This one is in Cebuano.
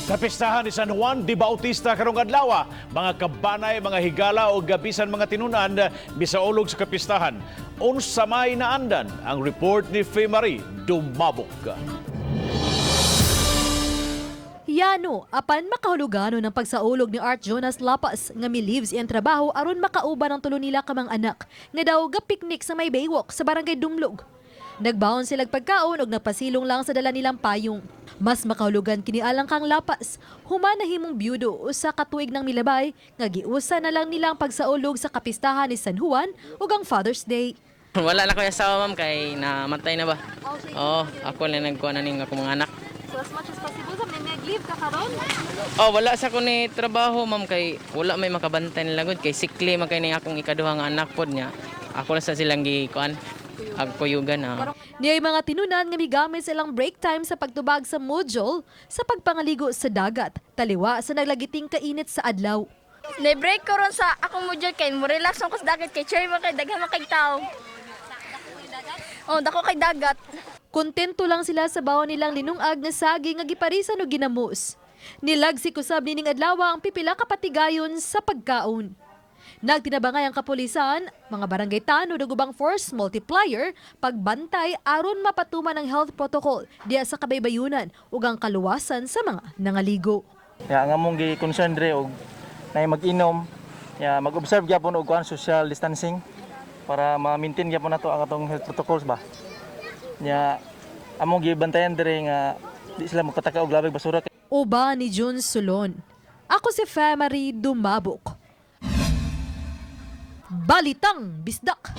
Kapistahan ni San Juan de Bautista karong adlaw, mga kabanay, mga higala o gabisan mga tinunan misaulog sa kapistahan. Unsa may naandan, ang report ni Fe Marie Dumabok. Yano, apan makahulugano ng pagsaulog ni Art Jonas Lapas nga mi-leave iyang trabaho aron makauban ang tulo nila ka mga anak nga daw ga-picnic sa may baywalk sa Barangay Dumlog. Nagbaon silag pagkaon og nagpasilong lang sa dala nilang payong. Mas makahulugan kini alang kang Lapas, human nahimong byudo usa ka tuig nang milabay nga giusa na lang nilang pagsaulog sa kapistahan ni San Juan ug ang Father's Day. Wala na ko yung asawa, ma'am, kay namatay na ba? Oo, ako lang nagkuha na ning akong mga anak. So as much as possible sa nag-leave ka karon? Oh, wala sa ko ni trabaho, ma'am, kay wala may makabantay nila gud kay sikli man kay ning akong ikaduha nga anak pod niya. Ako lang sa silang gikuan agkuyugan na. Niya mga tinunan nga migamit sa ilang break time sa pagtubag sa module sa pagpangaligo sa dagat, taliwa sa naglagiting kainit sa adlaw. Na-break ko ron sa akong module kay mo relax ako sa dagat kay cherry man kay daghan man kay tao. Oh, dako kay dagat. Kontento lang sila sa bawon nilang linungag nga saging nga giparisan og ginamos. Nilagsi kusab nining adlaw ang pipila ka patigayon sa pagkaon. Nagtinabangay ang kapulisan, mga barangay tanod ug ubang force multiplier pagbantay aron mapatuman ang health protocol diya sa kabaybayunan ug ang kaluwasan sa mga nangaligo. Ya, ang among gi-concern dre og nay mag-inom, ya mag-observe gyapon og kuan, social distancing, para ma-maintain gyapon nato ang atong health protocols ba. Ya, among gibantayan dre nga di sila magpataka og labig basura. Uban ni June Solon. Ako si Femary Dumabok. Balitang Bisdak.